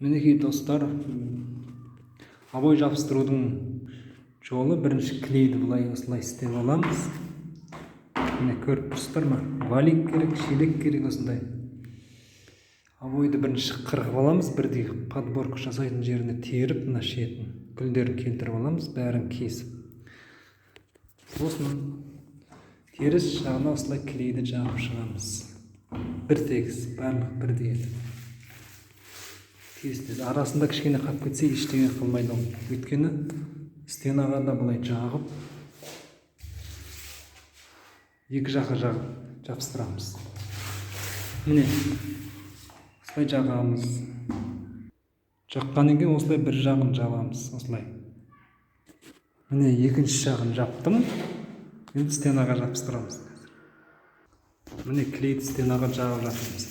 Мінекей, достар, обой жабыстырудың жолы: бірінші клейді былай, осылай істеп аламыз. Міне, көріп тұрсыздар ма? Валик керек, шелек керек. Осындай обойды бірінші қырқып аламыз, бірдей подборка жасайтын жеріне теріп, мына шетін, гүлдерін келтіріп аламыз, бәрін кесіп, сосын теріс жағына осылай клейді жағып шығамыз. Бір тегіс, барлық бірдей етіп тез тез. Арасында кішкене қалып кетсе, ештеңе қылмайды ол, өйткені стенаға да былай жағып, екі жаққа жағып жабыстырамыз. Міне, осылай жағамыз. Жаққаннан кейін осылай бір жағын жабамыз, осылай. Міне, екінші жағын жаптым. Енді стенаға жабыстырамыз қазір. Міне, клейді стенаға жағып жатырмыз.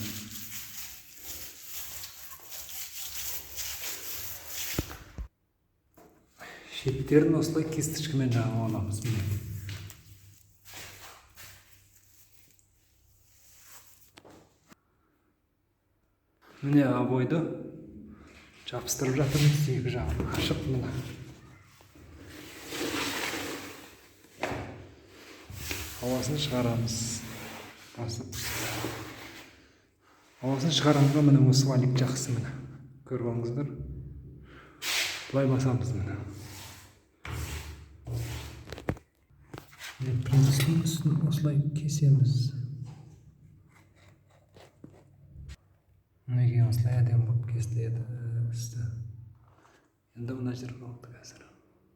Шеттерін осылай кисточкамен жағып аламыз, міне. Міне, обойды жабыстырып жатырмыз, екі жағын ашып. Міне, ауасын шығарамыз басып. Ауасын шығарамыз. Міне, осы валик жақсы, міне, көріп алыңыздар. Былай басамыз, міне. Міне, плинтустың үстін осылай кесеміз. Мінекей, осылай әдемі болып кесіледі үсті. Енді мына жер қалды қазір.